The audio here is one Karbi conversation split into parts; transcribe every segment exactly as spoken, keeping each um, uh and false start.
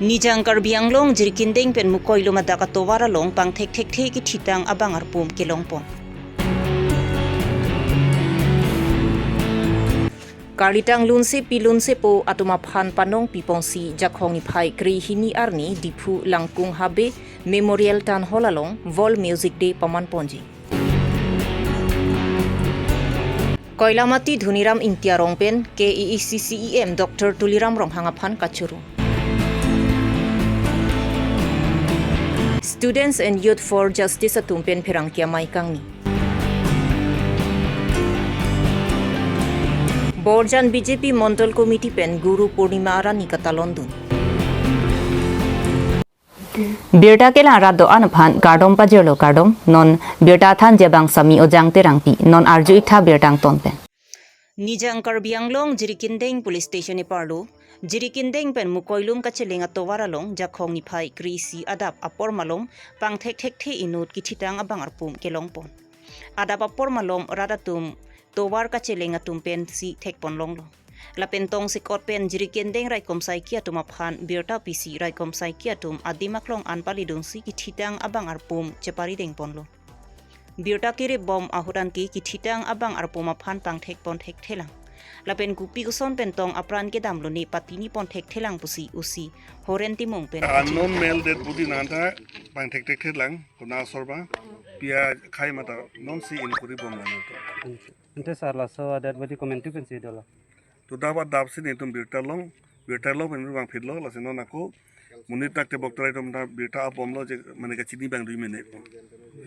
Nijang Karbi Anglong Jirikindeng pen Mukoilum adak atovar along pangthek thekthe kithitang abang arpum kelongpon. Karlitang lunsepi lunsepo atum aphan panong piponsi Jakhong niphai krehini arni Diphu Langkung Habe Memorial Town Hall along World Music Day pamanponji. Koilamati Dhoniram Ingti arong pen K A A C C E M Doctor Tuliram Ronghang aphan kachoro. Students and Youth for Justice atum pen pherangke amei kangni. Borjan B J P Mondol Committee pen Guru Purnima arni katalondun. Birta kelang rat do-an aphan kardom pajirlo kardom, non birta thanji abang Sami Ojang Terangpi, non arju-ik tha birta angton pen. Nijang Karbi Anglong Jirikindeng Police Station eparlo, Jirikindeng pen Mukoilum kacheleng atovar along Jakhong niphai kre-isi adap apor malom pangthek thekthe inut kithitang abang arpum kelongpon. Adap apor malom rat atum tovar kacheleng atum pensi thekpon longlo. Lapen tongsekot pen Jirikindeng raikom saiki atum aphan birta pisi raikom saiki atum adim aklong an palidunsi kithitang abang arpum cheparidengponlo. Birta keripbom ahut anke kithitang abang arpum aphan pangthekpon thekthelang. Lapen kopi koson pen tong apran kedamlo ne patinipon thekthelang pusi O C Horen Timung pen. Unknown male dead body nangta pangthek thekthelang, kona asor ba, pi akhai mata nonsi inquiry bomlang. Ante sir, laso dead body komantu pensi dolo? To dap adap si netum birta long, birta long pen bang phitlo, lasi non ako monit tak tebok terai atum ta birta abomlo je, mane kachini bang dui minute.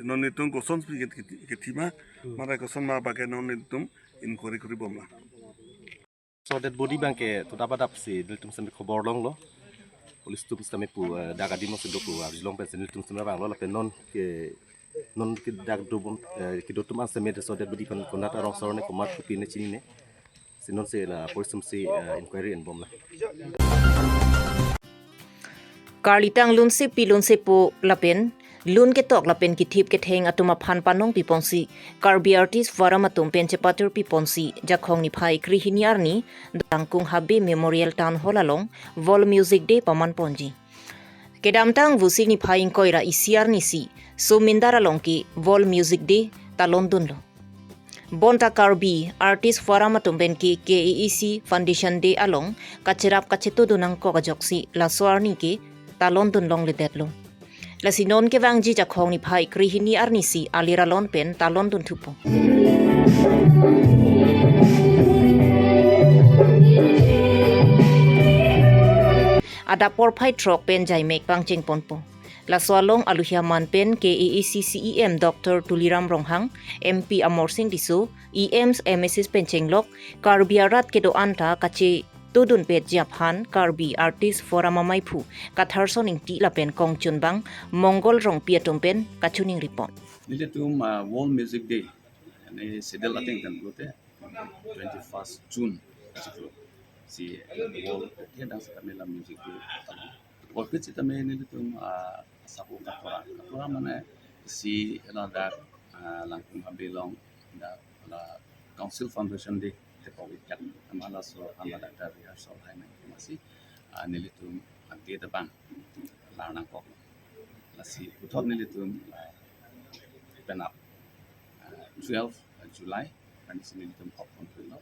Non netum koson si ke-, ke-, kethima, mara koson ma bake non netum inquiry kori bomlang. So dead body bang ke to dap adap si nelitum sami khobor longlo. Police atum sami pu, eh, dak adim si do pu arjulong pensi nelitum sami banglo lapen non ke, non ke dak do bom, eh, kedo atum an sami so dead body pen konat arong sor ne komat kopi ne chinine. Si non si la police atum si, eh, inquiry enbomlang. Karlitang lunsepi lunsepo lapen lun ketok lapen kithip ketheng atum aphan panong piponsi Karbi Artist Forum atum pen chepatur piponsi Jakhong niphai krehini arni Langkung Habe Memorial Town Hall along World Music Day pamanponji. Kedamtang Vosik niphai ingkoi ra isi arni si Somindar along ke World Music Day talondunlo. Bonta Karbi Artist Forum atum pen ke K A A C Foundation Day along kacherap kachetudun nangkok ajoksi laso arni ke talondun longledetlo. Lasi non kevangji Jakhong niphai krehini arni si alir alon pen talondun thupo. Adap porphai throk pen jaimek pangchengponpo. Laso along aluhi aman pen K A A C C E M Doctor Tuliram Ronghang, M P Amarsing Tisso, E Ms, M A Cs pen chenglok Karbi arat kedo-an ta kachetudunpetji aphan Karbi Artist Forum amaiphu Katharson Ingti lapen kongchunbang Mongol Rongpi atum pen kachiningri pon. Nelitum, ah, World Music Day, yani schedule ateng kan pulote twenty-first June chiklo. Si World Day dang sekarang la music day. Orpit sitame nelitum, ah, sabu katora. Katora mane si ladak, ah, Langkung Habe along, dak la Council Foundation Day tepok ikat, amala so, amala dak rehearsal hai nang masi, ah, nelitum ag day abang lar nangkok. Lasi puthot nelitum, ah, penap, ah, twelve July, arni si nelitum hop kon thulo.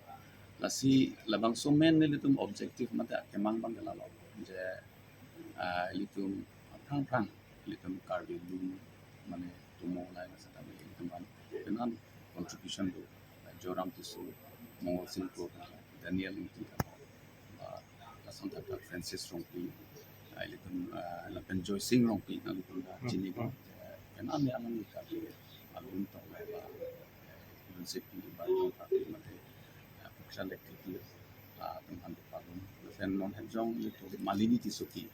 Lasi labangso main nelitum objective mate akemang abang ke lalo. Je, ah, ilitum aphrang aphrang, ilitum Karbi lun, mane tomo lai masa tame ilitum an, pen an contribution do. Joram Tisso, Mongol Singpur, Daniel Ingti, ah, lason thakthak Francis Rongpi, ah, ilitum, ah, lapen Joysing Rongpi, nanglitum ta chini ko, eh, pen an ya nang ka, alun tong lai ba, eh, lunsepi ba tong ka mate, ah, cultural activity, ah, atum an palun. Lapen non hejong ilitum Malini Tissopi,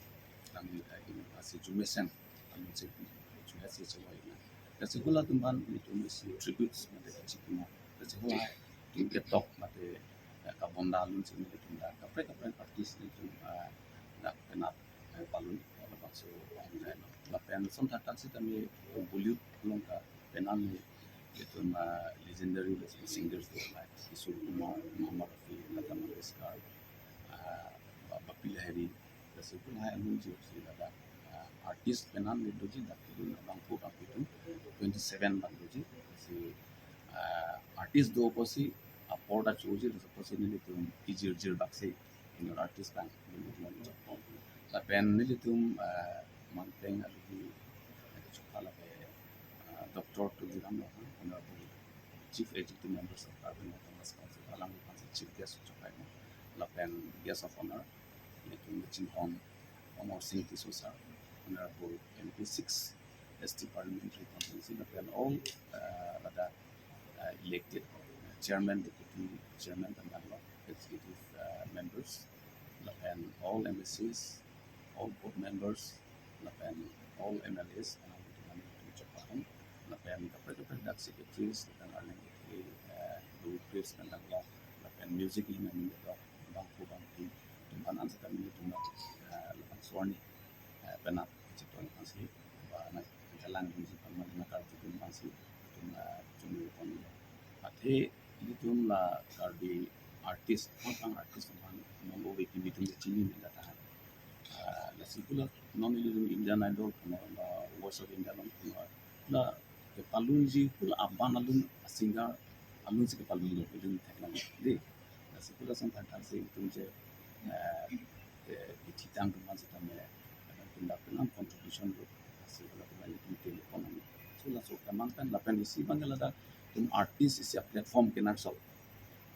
nang, eh, ini asi jumesen, alunsepi, jumesen sewa ini. Lasi hula atum an ilitum isi tributes mate kachikimo. Lasi hula atum ketok mate, eh, kabonda alun si ilitum dak kaprek kaprek artist ilitum, eh, dak penap, eh, palun, eh, labangso pahom jai lo. Lapen lason thakthak sitame Bollywood along ta pen an ilitum, eh, legendary singers do like Kishore Kumar, Mohammad Rafi, Lata Mangeshkar, eh, Ba-, Bappi Lahiri, Lasi pun hai alun ji si ladak, ah, artist penang ni doji dak kedun abang pu bang pitu, twenty seven bang doji. Si, ah, artist do apotsi apor ta choji, laso apotsi nelitum ijir jir bak si inut artist bang. Lapen nelitum, ah, mangteng aluhi, eh, chokha lapen, ah, Doctor Tuliram Ronghang, Honorable Chief Executive Members of Karbi Anglong Autonomous Council, alangli aphan si chief guest chokha, lapen guest of honor, nelitum kachinghon Amarsing Tisso sir, Honorable M P six, S T Parliamentary Constituency, lapen all, uh, ladak, uh, elected, uh, chairman, deputy chairman, pen danglo, executive, uh, members, lapen all M A Cs, all board members, lapen all M L As, alangtum kachinghon, lapen kaprek kaprek dak secretaries, lapen arleng, eh, guru Chris pen danglo, lapen music him amin dok, bang pu bang pi, atum an an seta nelitum, eh, lapen sorni, eh, penap chitong aphan si, ba nangkelang dunji aphan, mane nangkarju dun aphan si, atum, eh, chunwi pon. Athe ilitum la Karbi artist, aphan artist aphan, non ove kimi atum chini nila tahan. Ah, lasi kulo non ilitum Indian Idol kuno, la Voice of India along kuno, la kepalunji kulo aban alun singer alun si kepalun lo ilitum theklang dei. Lasi kulo sang thang thang si itum je, eh, eh, ithitang atum aphan sitame, eh, pinda pinang contribution lo. Lasi kulo atum ilitum tin kono. So laso kemang pen lapen isi abang ke ladak atum artist isi a-platform kenangsot.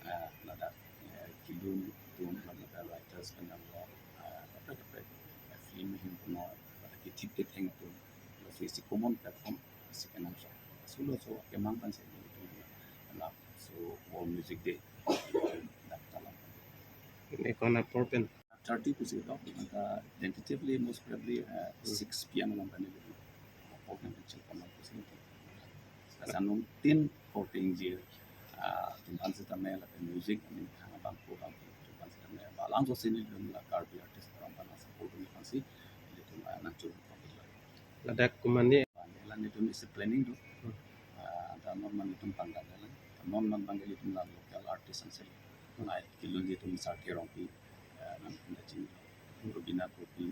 Eh, ladak, eh, kedun atum, lapen writers pen danglo, eh, kaprek kaprek, eh, film him kuno, ladak kethip ketheng atum, laso isi common platform si kenangsot. Laso laso kemang pen si itum, laso World Music Day dak talang. Ne kona apor pen? Thirty pusi dok, maka tentatively, most probably, uh, six P M along kami dulu. Apor pen kecil kami pusi. Kasanung tin fourteen ji, uh, atum aphan sitame lapen music, kami hang abang pu bang atum aphan sitame. Ba alangso sini dum la Karbi artist atum aphan asa pu dum aphan si, ilitum, uh, nangchur. Ladak komatne? Ladak nelitum isi planning do. Hmm. Uh, anta non man itum pangdak lang. Non man bang ilitum la local artist ang sel. Nai kelun itum Sarke Rongpi, eh, nang pun dajin, Rubina Kopi,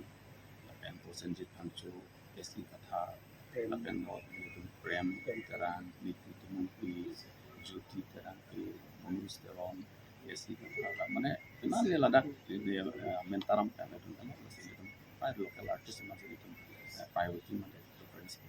lapen Prosenjit Phangcho, Esli Kathar, lapen lo itum Prem Terang, Nitu Timungpi, Jyoti Terangpi, Monish Teron, Esli Kathar, la mane, kena le ladak, di, di, eh, mentaram kan itum kan, masih itum, pai local artist masih itum, eh, pai itum ada preference.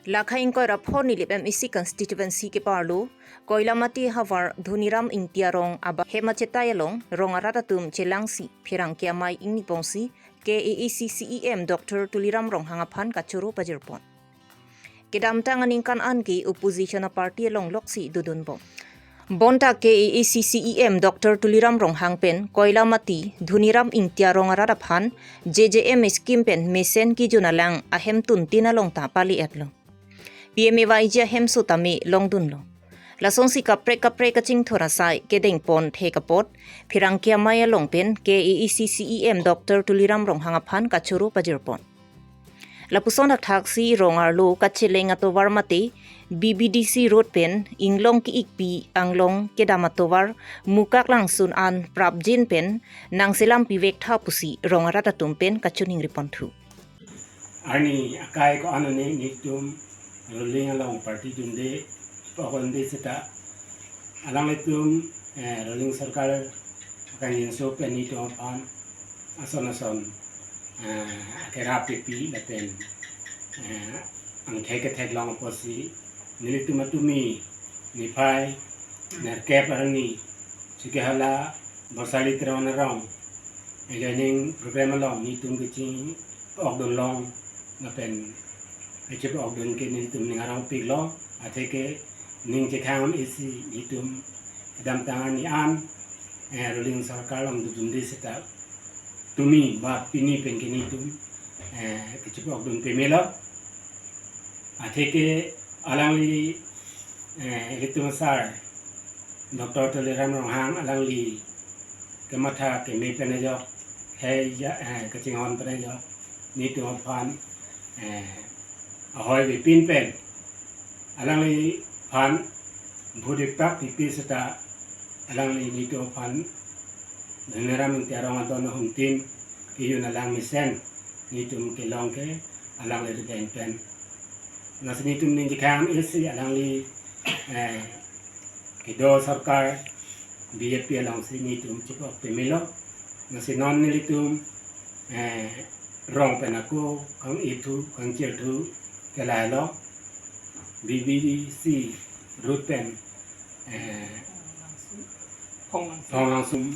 Lakha ingkoi ra pho Nilip M A C constituency keparlo Koilamati havar Dhuniram Ingti arong abang hem achetai along rong arat atum chelangsi pherangke amei ingni pongsi K A A C C E M Doctor Tuliram Ronghang aphan kachoro pajirpon. Kedamtang aningkan an ke opposition a-party along loksi dodunbom. Bonta K A A C C E M Doctor Tuliram Ronghang pen Koilamati Dhuniram Ingti arong arat aphan J J M scheme pen mesen kejun alang ahemtun tin along ta pali-etlo. P M A Y G ahemso tame longdunlo. Lasonsi kaprek kaprek kachingthur asai kedengpon thek apot pherangke amei along pen K A A C C E M Doctor Tuliram Ronghang aphan kachoro pajirpon. Lapuson athak si rong arlo kacheleng atovar mate B B D C road pen inglong ki-ikpi anglong kedam atovar mukak langsun an prapjin pen nangselam pivek tha pusi rong arat atum pen kachoningri ponthu. Arni akai ko-an ne nitum ruling along party dunde, pokon de seta alanglitum, eh, ruling sarkar akan inso pen nitum aphan ason ason, eh, akerap pipi lapen, eh, angthek ketheklong apotsi nelitum atumi niphai nerkep arni Chokihola Borsali Teron arong joining program along nitum keching-okdun long lapen kechip-okdun ke nitum ning arong piklo, atheke ning chekhang isi nitum kedamtang arni an, eh, ruling sarkar along dodunde seta tumi ba pini pen ke nitum, eh, kechip-okdun pemelo. Atheke alangli, eh, ilitum asar Doctor Tuliram Ronghang alangli kematha keme pen ajok, hei ja, eh, kachinghon pen ajok nitum aphan, eh, ahoi vepin pen alangliphan bhut ipak pipi seta alangli nitum aphan Neneram Ingti arong adon ahum tin, kejun alang mesen, netum kelong ke alangli rideng pen. Lasi netum ningjekhang isi alangli, eh, kedo sorkar B J P alongsi netum chipok pemelo. Lasi non nelitum, eh, rong pen ako kang-ithu, kangchirthu ke lahelo, B B C road pen, eh, Phonglangsum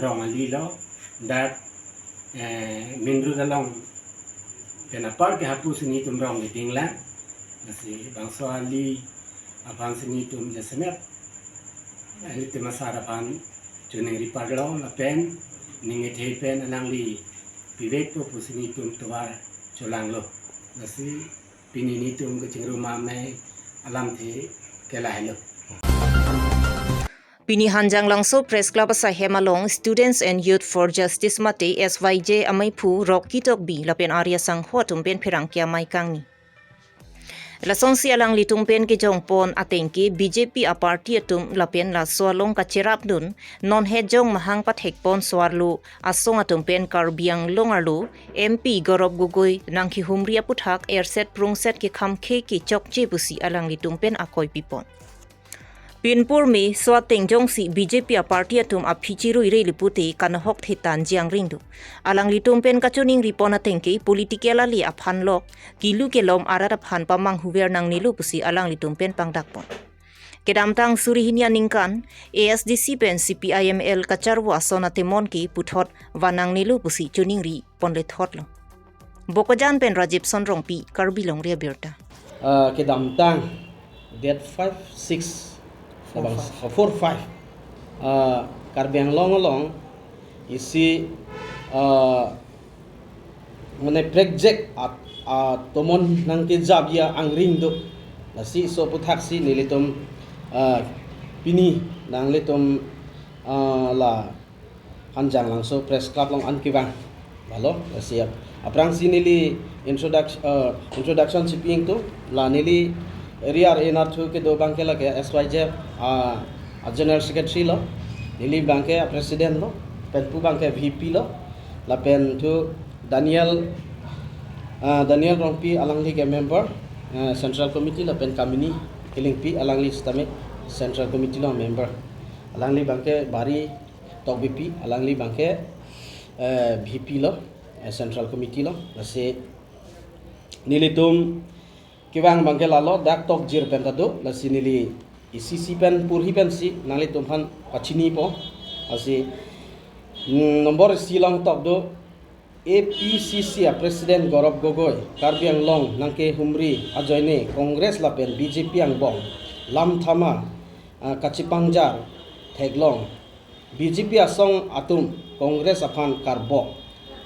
rong ali lo, dak, eh, main road along pen apar ke hapusi netum rong keding lang. Lasi bangso ali aphansi netum jasemet, eh, ilitum asar aphan choningri parlo lapen ning kethe pen alangli pivekpo pusi netum tovar cholanglo. Lasi pini netum kachingrum amei alamthe ke lahelo. Pini Hanjanglangso Press Club asahem along Students and Youth for Justice mate S Y J ameiphu Rocky Tokbi lapen Arya Sangho atum pen pherangke amei kangni. Lasonsi alanglitum pen kejongpon atengke B J P a-party atum lapen laso along kacherapdun non hejong mahang pathekpon so-arlo asong atum pen Karbi Anglong arlo M P Gaurav Gogoi nangkehumri aputhak erset prungset kekhamkhe kechokche pusi alanglitum pen akoi pipon. Pinpur me so ateng jongsi B J P a-party atum aphi chiruire le pute kanohok thetan jiang ring do. Alanglitum pen kachoningripon atengke political ali aphan lok kilu kelom arat aphan pamanghuver nangnelo pusi alanglitum pen pangdakpon. Kedamtang suri hini aningkan A S D C pen C P I M L kacharvo ason atemon ke puthot van nangnelo pusi choningri ponlethotlo. Bokajan pen Rajiv Sonrongpi, Karbi Longri Abirta. Ah, kedamtang date five, six, labang, four, five. Ah, Karbi Anglong along isi, ah, mane prekjek at, ah, tomon nangkejapji angring do. Lasi so aputhaksi nelitum, ah, pini nanglitum, ah, la Hanjanglangso Press Club along an kevang. Lalo, lasi ap-, aphrangsi neli introduction, eh, introduction si pi ingtung, la neli area ena thu kedo abangke lake S Y J, ah, a-General Secretary lo, neli abangke a-President lo, penpu abangke V P lo, lapen thu Daniel, ah, Daniel Rongpi alangli ke member, eh, Central Committee lapen Kamini Kilingpi alangli sitame Central Committee along member. Alangli abangke Bari Tokbipi, alangli abangke, eh, V P lo, eh, Central Committee lo, lasi nelitum kevang abangke lalo dak tokjir pen ta do, lasi neli isi isi pen porhi pensi nanglitum aphan pachinipo, lasi, mm, nombor isi along tok do, A P C C a-President Gaurav Gogoi, Karbi Anglong nangkehumri ajoine Congress lapen B J P angbong lam thama, ah, kachipangjar theklong. B J P asong atum Congress aphan karbok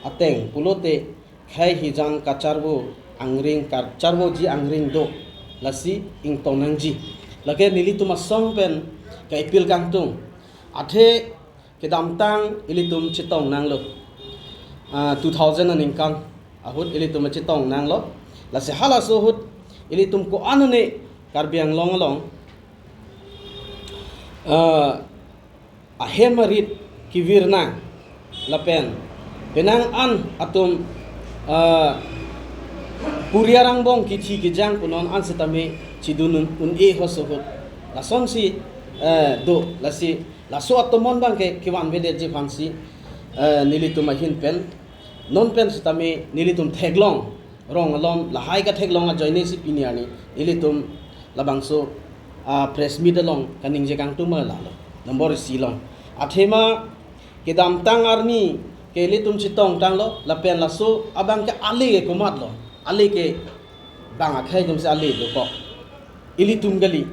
ateng pulote khei hijan kacharvo angring, kacharvoji angring do, lasi ingtong nangji. Lake nelitum asong pen ka-appeal kangtung. Athe kedamtang ilitum chetong nanglo. Ah, two thousand aningkan ahut ilitum chetong nanglo. Lasi halaso ahut ilitum ko-an ne Karbi Anglong along, ah, ahem arit kevir nang lapen penang an atum, ah, puriar angbong kithi kejang punon an sitame chidun un, un-e ho so ahut. Lasonsi, eh, do, lasi laso atomon abangke kevanvedetji aphansi, eh, nelitum ahin pen, non pen sitame nelitum theklong, rong alom lahai katheklong ajoine si pini arni nelitum labangso, ah, press meet along kaningje kangtung ma lalo. Nombor isi along. Athema kedamtang arni ke ilitum chetong tanglo, lapen laso abangke ale ke komatlo. Ale ke bang akhei atumsi ale dokok. Ilitum kali.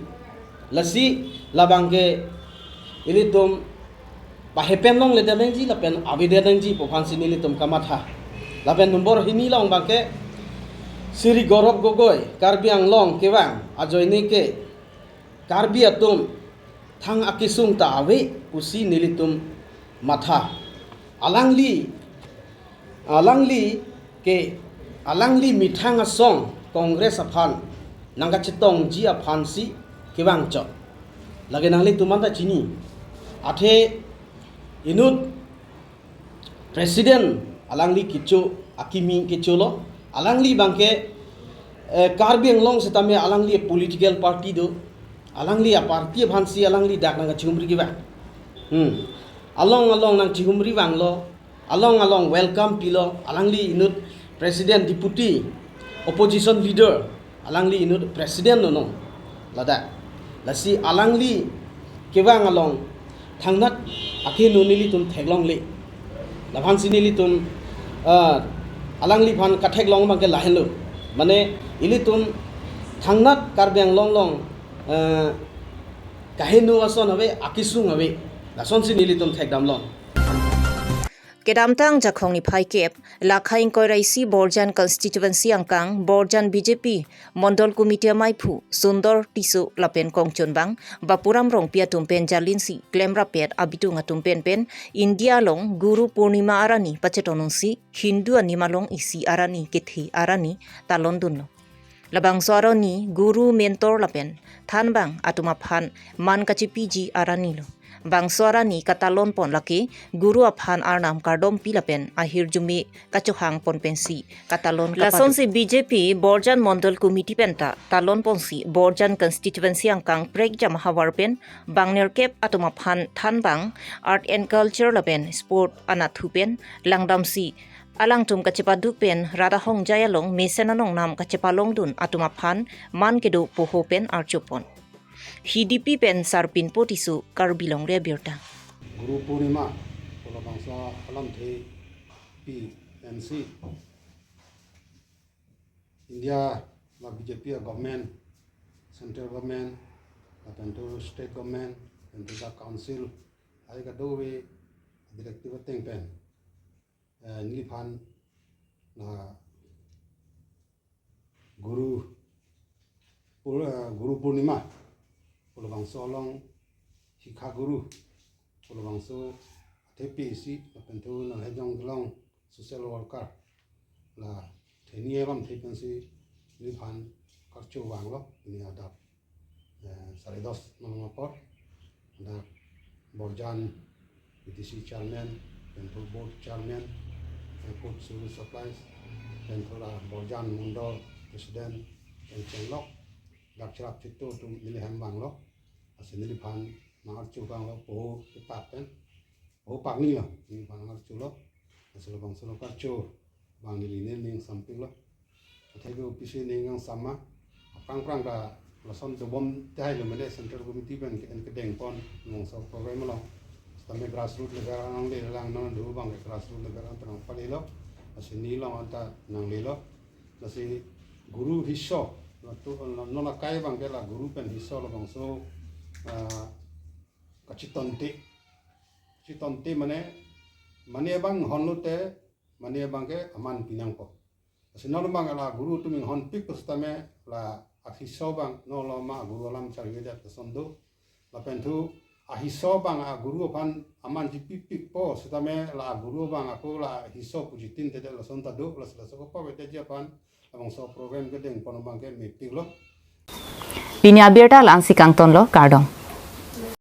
Lasi labangke ilitum pahepen longledet nangji lapen avedet nangji pu aphansi nelitum kamatha. Lapen nombor hini along abangke Shri Gaurav Gogoi Karbi Anglong kevang ajoine ke Karbi atum thang akesung ta ave pusi nelitum matha. Alangli, alangli ke, alangli methang asong Congress aphan nangkachetongji aphansi kevang chot. Lake nanglitum anta chini. Athe inut President alangli kecho, akimi kecholo. Alangli abangke, eh, Karbi Anglong setame alangli political party do. Alangli aparty aphansi alangli dak nangkachihumri kevang. Hmm. Along along nangchihumri vanglo. Along along welcome pilo. Alangli inut President, Deputy, Opposition Leader, alangli inut President nono. Ladak. Lasi alangli kevang along thangnat akeheno nelitum theklongle. Laphansi nelitum, ah, alangliphan katheklong abangke lahenlo. Mane ilitum thangnat Karbi Anglong along, ah, kaheno ason ave, akesung ave. Lasonsi nelitum thekdamlong. Kedamtang Jakhong niphai kep, Lakha ingkoi ra isi Borjan constituency angkang, Borjan B J P Mondol Committee amaiphu Sundor Tisso lapen kongchunbang Bapuram Rongpi atum pen jalinsi klemrapet abitung atum pen pen India along Guru Purnima arni pachetonsi Hindu anim along isi arni kethe arni talondunlo. Labangso arni guru, mentor lapen thanbang atum aphan man kachipiji arnilo. Bangso arni katalonpon lake guru aphan arnam kardompi lapen ahirjume kachohangpon pensi katalon kapado. Lasonsi B J P Borjan Mondol Committee penta talonponsi Borjan constituency angkang prekjam havar pen bang nerkep atum aphan thanbang, art and culture lapen sport anatthu pen langdamsi alangtum kachepaduk pen rat ahongjai along mesen anongnam kachepalongdun atum aphan man kedo poho pen archopon. Hidipi pen Sarpinpo Tisso, Karbi Longri Abirta. Guru Purnima, pu labangso alamthe P M C, India la B J P a government, central government, lapen to state government, lapen to the council, lahai kadokave directive ateng pen, eh, neliphan la Guru Pur-, eh, Guru Purnima pu labangso along, Sikha Guru pu labangso athepi isi, lapen to nangkejong kelong social worker, la theni alamthe pensi neliphan karcho vanglo, pini adap, eh, sare dos malom apor, adap Borjan B D C chairman, lapen to board chairman, eh, food civil supplies, lapen to la Borjan Mondol president, pen chenglok, dak cherap chitu atum neli hem vanglo. Lasi neliphan nang archo vanglo, poho kepat pen, poho paknilo, neliphan nang archolo. Lasi labangso lo karcho abang neli ning sampiklo. Atheke opisi ning yang sama. Aphrang phrang ta lason dobom tahai lo mene, central committee pen ke-en kedengpon labangso program along. Setame grassroots level along le lang non do abang ke grassroots level along tenang palelo. Lasi nelilong anta nanglelo. Lasi guru hiso, la tu, la non akai abangke la guru pen hiso labangso, ah, kachitonte. Chitonte mane, mane abang honlo te, mane abangke aman pinangpo. Lasi non abang la guru atum inghonpik pusitame la ahiso abang, non lo ma guru alam charvedet lason do. Lapen to ahiso abang aguru aphan aman chipipikpo, setame la aguru abang ako la ahiso pu chitintedet lason ta do, lasi laso kopavedetji aphan labangso program kedengpon abangke mepiklo. Pini abirta la-ansi kangtonlo, kardom.